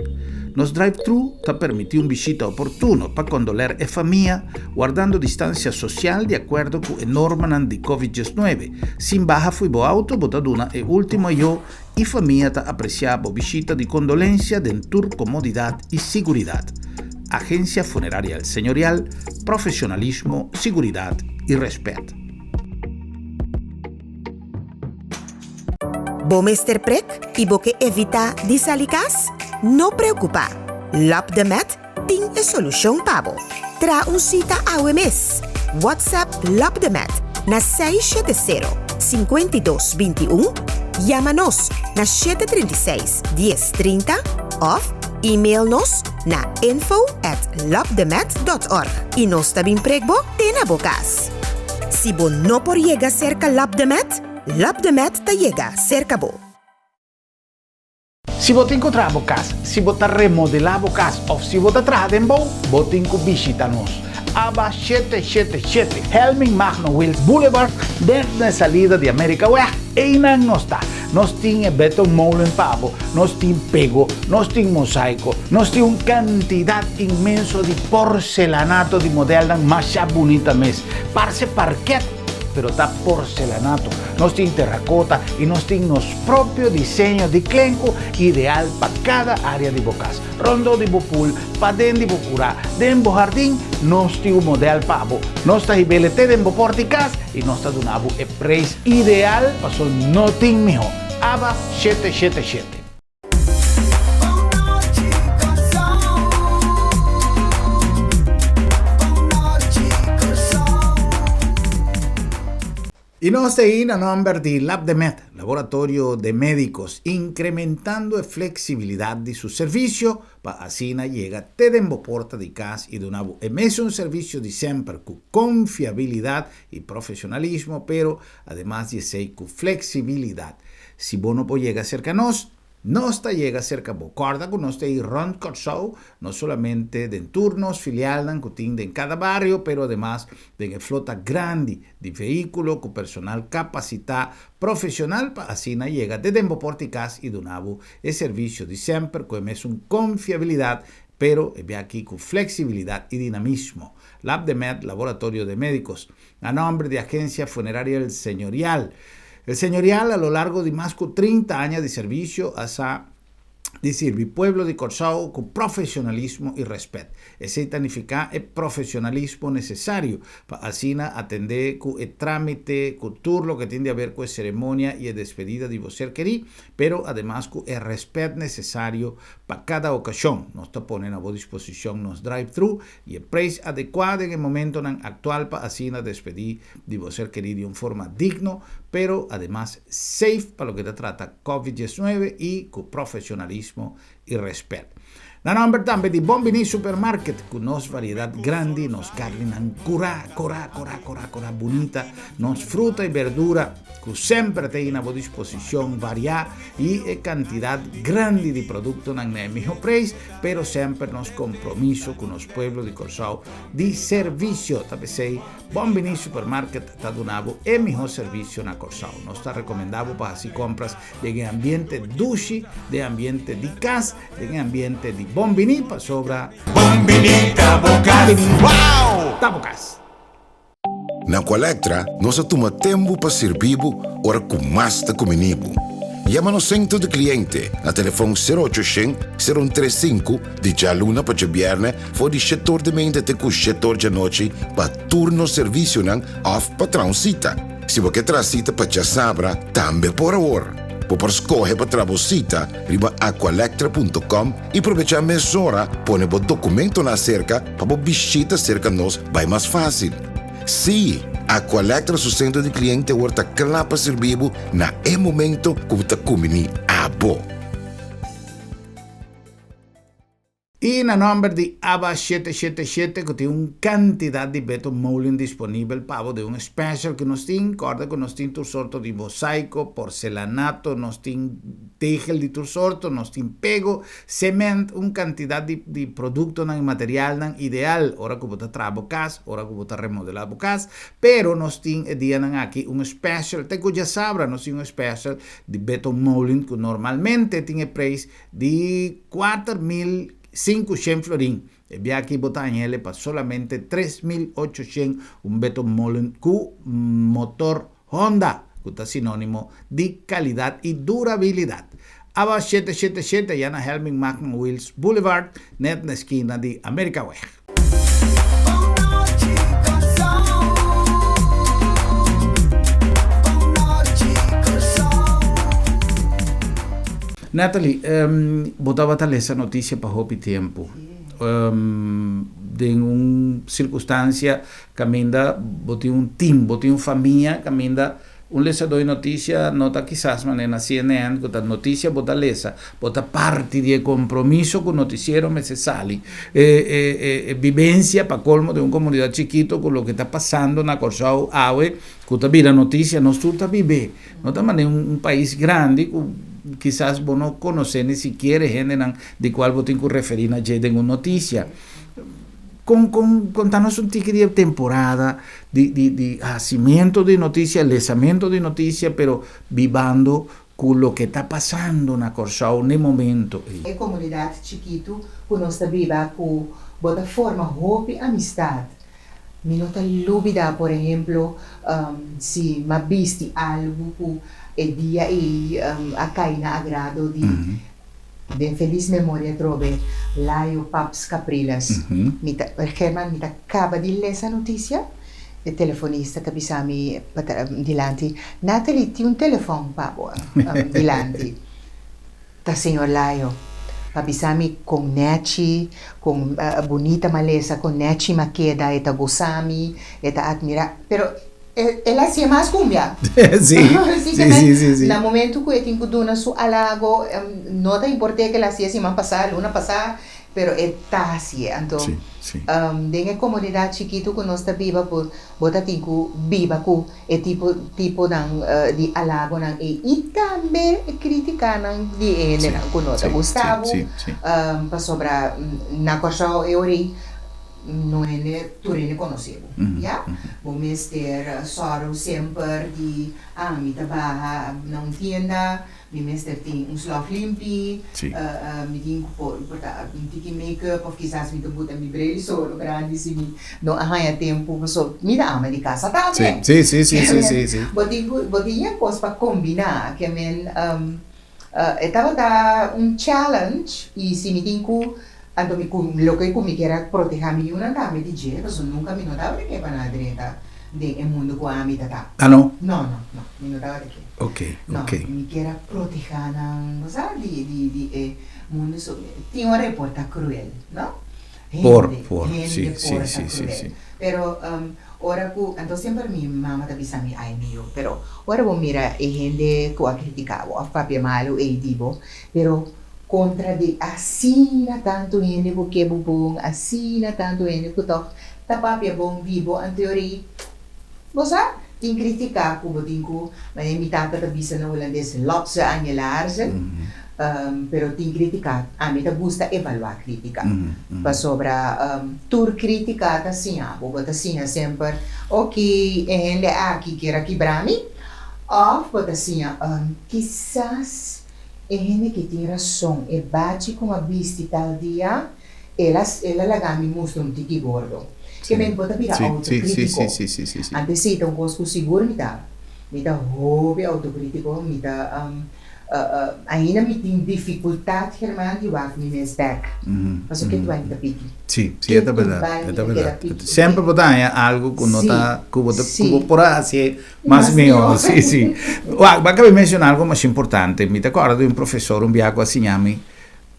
S1: Nos drive-thru ta permití un bishita oportuno pa kondoler e famia, wardando distansia sosial di akuerdo ku e normanan di Covid 19. Sin baha fo'i bo auto bo ta duna e último ayó I famia ta apresiá bo bishita di kondolensia den tur komodidat i siguridat. Agensia Funeraria El Señorial, profesionalismo, siguridat i rèspèt.
S4: Bo mester prek i bo ke evitá di sali kas? No preokupá! Lap de Met tin e solushon pa bo. Traha un sita awe mes! WhatsApp Lap de Met na 670 52 21, yama nos na 736 10 30 òf email nos na info at lapdemet.org i nos ta bin prek bo te na bo kas. Si bo no por yega serka Lap de Met, Lap de Met ta yega serka bo.
S1: Si bo tin ku traha bo kas, si bo ta remodelá bo kas òf si bo ta traha den bou, bo tin ku bishita nos. Aba 777 Helming Magno Wiels Boulevard, den e salida di Amerikaweg, einan nos ta. Nos tin e betonmolen pa bo, nos tin pego, nos tin mosaiko, nos tin un kantidat inmenso di porcelanato di modelnan masha bunita mes. Parse parket, pero ta porcelanato. Nos tin terracota y nos tin nos propio diseño di klenku ideal pa cada area di bo cas. Rondó di bo pool, paden di bo curá, den bo hardin, nos tin un model pa bo. Nos ta hib'el te den bo porta di cas y nos ta duna bo e prijs ideal paso no tin mihó. Aba 777. I nos ta ei na nòmber di LabdeMed, Laboratorio de Médicos, inkrementando e fleksibilidat di su servisio pa asina yega te den bo porta di kas i duna bo e mesun servisio di semper ku konfiabilidat i profeshonalismo, pero ademas di esei ku fleksibilidat. Si bo no por yega serka nos, nos ta yega serka bo. Kòrda ku nos ta ei rònt Kòrsou, no solamente den tur nos filialnan ku tin den kada bario, pero ademas den e flota grandi di vehíkulo ku personal kapasitá profeshonal pa asina yega te den bo porta i kas i duna bo e servisio di semper ku e mesun konfiabilidat, pero e bia aki ku fleksibilidat i dinamismo. LabdeMed, Laboratorio de Médicos. Na nòmber di Agencia Funeraria El Señorial. El Señorial a lo largo di mas ku 30 aña di servisio a sa di sirbi pueblo di Kòrsou ku profesionalismo i rèspèt. Esei ta nifiká e profesionalismo nesesario pa asina atendé ku e trámite, ku tur loke tin di haber ku e seremonia i e despedida di bo ser kerí, pero ademas ku e rèspèt nesesario pa kada okashon. Nos ta pone na bo disposishon nos drive-thru I e preis adekuá den e momentonan aktual pa asina despedí di bo ser kerí di un forma digno, pero ademas safe pa loke ta trata Covid 19 i ku profesionalismo i rèspèt. Na nòmber tambe di Bon Biní Supermarket ku nos variedat grandi, nos karninan kurá, korá, korá, korá, korá bunita, nos fruta i berdura ku semper ta ei na bo disposishon variá i e kantidat grandi di produktonan na e mihó preis, Pero semper nos compromiso cu nos pueblo di Corsou di servicio ta pesey Bon Bini Supermarket ta duna bo e miho servicio na Corsou. Nos ta recomenda bo pa haci compras den e ambiente dushi, den ambiente di cas, den e ambiente di Bon Bini pasobra
S3: Bon Bini ta bo cas! Wow!
S1: Ta bo cas!
S3: Na Aqualectra nos a tuma tempu pa sirbi bo ora ku mas ta kumini bo. Yama nos sentro di kliente na telefon sero ocho shen, sero un tres sinku di djaluna pa djabièrnè for di shetor di meinta te ku shetor djanochi pa tur nos servisionan òf pa traha un sita. Si bo ke traha sita pa djasabra tambe por awor. Bo por skohe pa traha bo sita riba aqualectra punto com i probechá mesora pone bo dokumentonan aserka Pa bo bishita serka nos bai mas fásil. Sí, Aqualectra su sentro di kliente awor ta kla pa sirbi bo na e momento ku bo ta kumbiní abo.
S1: I na nòmber di Aba 777 ku tin un kantidat di Beto Molen disponibel pa bo den un special ku nos tin. Kòrda ku nos tin tur sorto di mosaiko, porcelanato, nos tin tegel di tur sorto, nos tin pego, Cement, un cantidad di di productonan y materialnan ideal ora cu bo ta traha bo cas, ora cu bo ta remodela bo cas, pero nos tin e dianan aki un special, te cu djasabra nos tin un special di beton molen cu normalmente tin e prijs di 4500 florin, e bia aki bo ta haña ele pa solamente 3800 un beton molen cu motor Honda, cu ta sinonimo di calidad y durabilidad. Aba 777 ya na Helming Magman Wiels Boulevard, net na esquina di Amerikaweg. Natalie, bo tabata lesa notisia pa hopi tempu. Den un sirkunstansia kaminda bo tin un tim, bo tin un famia kaminda un lesadó di notisia no ta kisas manera na CNN ku ta notisia bo ta lesa, bo ta parti di e kompromiso ku notisiero mester sali. E bibensia pa kolmo den un komunidat chikito ku loke ta pasando na Kòrsou awe ku ta bira notisia nos tur ta bib'é. No ta manera un pais grandi ku kisas bo no konosé ni sikiera e hendenan di kual bo tin ku referí na dje den un notisia. Kon kon konta nos un tiki di e temporada di di di hasimentu di notisia, lesamentu di notisia, pero bibando ku loke ta pasando na Kòrsou n'e momento ei.
S2: E komunidat chikitu ku nos ta biba ku bo ta forma hopi amistat. Mi no ta lubida por ehemplo si m'a bisti algu ku e dia ei a kai na agrado di den felis memoria atrobe Layo Paps Capriles. Mi ta German mi ta kaba di lesa notisia e telefonista ta bisa mi dilanti Natalie tin un telefon pa bo dilanti. Ta señor Layo, pa bisa mi con nechi, con bunita malesa, con nechi m'a keda, e ta gosa mi, e ta admira, pero el a hacié mas cumbia.
S1: Sí, sí, sí, sí, sí.
S2: Na momento cu e tin cu duna su halago, no ta import'é cu el a hacié siman pasá, luna pasá, pero e ta hacié. Anto, den e comunidad chikito cu nos ta biba, bo ta tin cu biba cu e tipo tiponan di halagonan ei i tambe e criticanan di e hendenan cu no ta gusta bo, pasobra na Kòrsou e ora ei no hende tur hende conoce bo, ya. Bo mester sòru semper di, ah, mi ta baha na un tienda, Mi mester tin un slof limpi, mi tin ku por por ta un tiki make-up of kisas mi ta buta mi bril di solo grandi si mi no a haña tempu paso mi ta ama di kasa tambe.
S1: Sí, sí, sí, sí, sí, sí.
S2: Bo tin ku bo tin e kos pa kombiná ke men e tabata un challenge i si mi tin ku anto mi ku loke ku mi kier a protehá mi yunan tambe di dje paso nunka mi no tabata ke pa nan a drenta den e mundu ku ami ta ta.
S1: Ah no?
S2: No, no, no, mi no tabata ke.
S1: Ok,
S2: No,
S1: ok.
S2: mi kier a protehá nan, bo sa, di, di, di e mundu so. Tin ora e por ta cruel, no?
S1: Por,
S2: Hende,
S1: por,
S2: hende
S1: sí, sí,
S2: por ta
S1: sí, sí,
S2: cruel.
S1: sí.
S2: Pero, ora cu, anto semper mi mama ta bisa mi, ay mi yu, pero ora bo mira e hende cu a critica bo of papia malu ey di bo, pero contra di asina tantu hende cu ke bo bon, asina tantu hende cu tog ta papia bon di bo, anto ora ey Bo sa, tin critica cu bo tin cu, manera mi tata ta bisa na Hulandes, lop ze aan je laarzen, pero tin critica, ami ta gusta evalua critica, pasobra tur critica ta siña bo, bo ta siña semper, ok, e hende aki kier a kibra mi, of bo ta siña, kisas e hende aki tin rason, e bachi cu mi a bisti tal dia, El a el a laga mi mustra un tiki gordo. Ke men bo ta bira autokrítiko. Anto esei ta un kos ku sigur mi ta. Mi ta hopi autokrítiko, mi ta ainda mi tin difikultat German di wak mi mes bèk. Pasobra ke tu bai mi ta piki.
S1: Sí, sí, e ta bèrdat, e ta bèrdat. Semper bo ta haña algu ku no ta, ku bo ta, ku bo por a hasié mas mihó. Sí, sí. Wak, bo a kaba di menshoná algu masha importante. Mi ta kòrda di un profesor un biaha ku a siña mi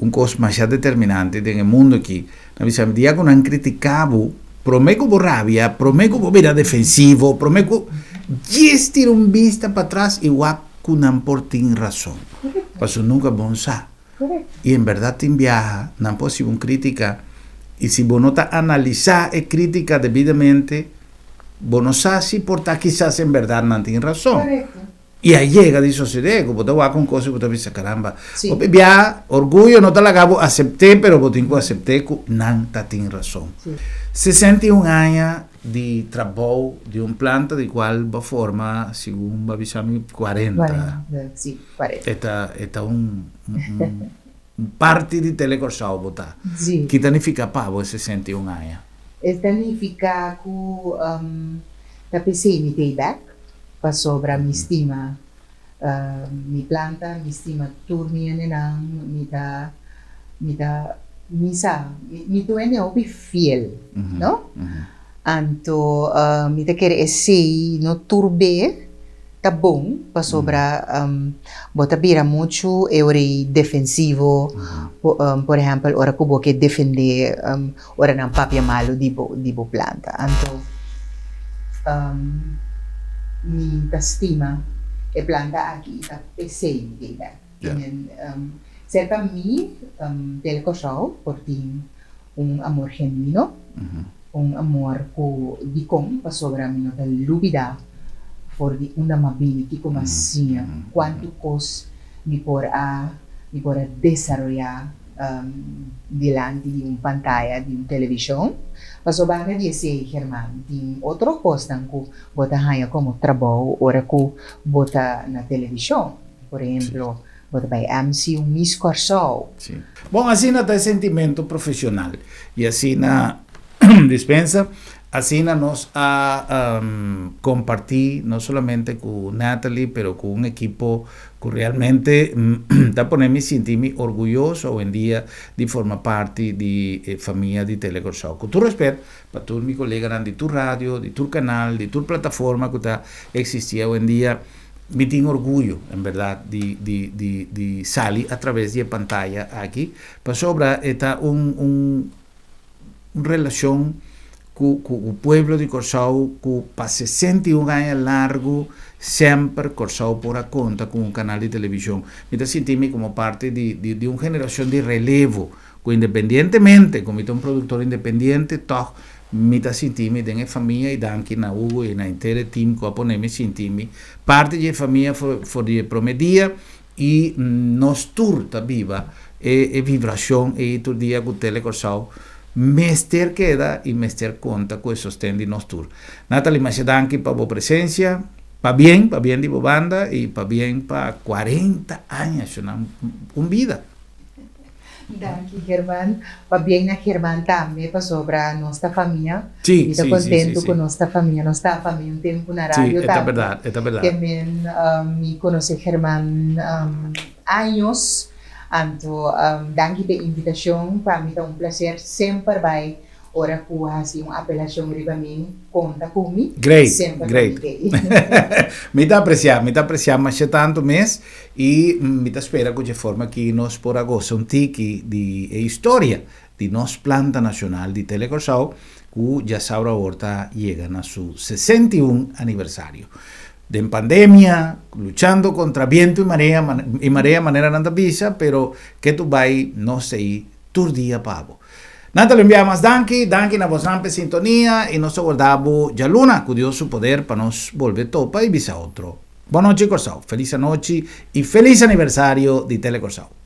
S1: Un kos masha determinante den e mundu aki, nan bisa mi, dia ku nan kritiká bo, promé ku bo rabia, promé ku bo bira defensivo, promé ku djis tira un bista patras i wak ku nan por tin rason. Pasobra nunka bon sa. I en bèrdat tin biaha nan por hasi un krítika i si bo no ta analisá e krítika debidamente, bo no sa si por ta kisas en bèrdat nan tin rason. I a yega di sosodé ku bo ta wak un kos i bo ta bisa, Karamba, hopi bia orguyo no ta laga bo asept'é, pero bo tin ku asept'é ku nan ta tin rason. 61 aña di trabou di un planta di kual bo a forma, segun bo a bisa mi, 40. E ta e ta un un parti di Tele Kòrsou bo ta. Ki ta nifiká pa bo e 61 aña?
S2: E ta nifiká ku ta p'esei mi ta ei bèk. Pasobra mi stima mi planta, mi stima tur mi hendenan, mi ta, mi ta, mi sa, mi tur hende hopi fiel, no? Anto mi ta kere esei no tur be. Ta bon pasobra bo ta bira muchu e ora ei defensivo, por ehèmpel ora ku bo ke defendé ora nan papia malu di bo di bo planta. Anto mi ta stima e planta aki i ta p'esei mi tin bèk. Serka mi Tele Kòrsou por tin un amor genuino, un amor ku dikon pasobra mi no ta lubida for di unda m'a bini, kiko m'a siña, kuantu kos mi por a mi por a desaroyá dilanti di un pantaya di un televishon. Pasobra banda di esei, German, tin otro kosnan ku bo ta haña komo trabou ora ku bo ta na televishon. Por ehemplo, Bo ta bai MC un Miss Kòrsou.
S1: Sí. Bon, asina ta e sentimento profesional y asina, dispensa, asina nos a comparti no solamente cu Natalie pero cu un equipo cu realmente ta pone mi sinti mi orguyoso awendia di forma parti di e famia di Tele Kòrsou. Cu tur respet pa tur mi coleganan di tur radio, di tur canal, di tur plataforma cu ta existi awendia, Mi tin orguyo, en berdad, di di di di sali a traves di e pantaya aki, pasobra e ta un un un relashon ku ku ku pueblo di Kòrsou ku pa 61 aña largu semper Kòrsou por a konta ku un kanal di televishon. Mi ta sinti mi komo parti di di di un generashon di relevo ku independientemente ku mi ta un produktor independiente tòg Mi ta sinti mi den e famia i danki na Hugo i na henter e team ku a pone mi sinti mi parti di e famia for di e prome dia i nos tur ta biba e e vibrashon ei tur dia ku Tele Kòrsou mester keda i mester konta ku e sosten di nos tur. Natalie masha danki pa bo presensia, pabien, pabien di bo banda i pabien pa 40 aña shonnan un bida.
S2: Danki German. Pabien na German tambe pasobra nos ta famia. Mi ta contento cu nos ta famia. Nos ta famia un tempo na radio tambe. Ke men mi conoce German años. Anto danki p'e invitacion. Pa mi ta un placer semper bai Ora ku hasi un apelashon riba mi, konta ku mi.
S1: Great,
S2: Semper
S1: great.
S2: mi t'ei.
S1: Mi ta apresiá, mi ta apresiá masha tantu mes i mi ta spera ku dje forma aki nos por a gosa un tiki di e historia di nos planta nashonal di Tele Kòrsou ku djasabra awor ta yega na su 61 aniversario. Den pandemia, luchando kontra bientu i marea, i marea manera nan ta bisa, pero ke tu bai nos ei tur dia pa bo. Nan ta lo envia mas danki, danki na bosnan p'e sintonia i nos ta warda bo djaluna ku Dios su poder pa nos bolbe topa i bisa otro. Bon nochi Kòrsou, felis anochi i felis aniversario di Tele Kòrsou.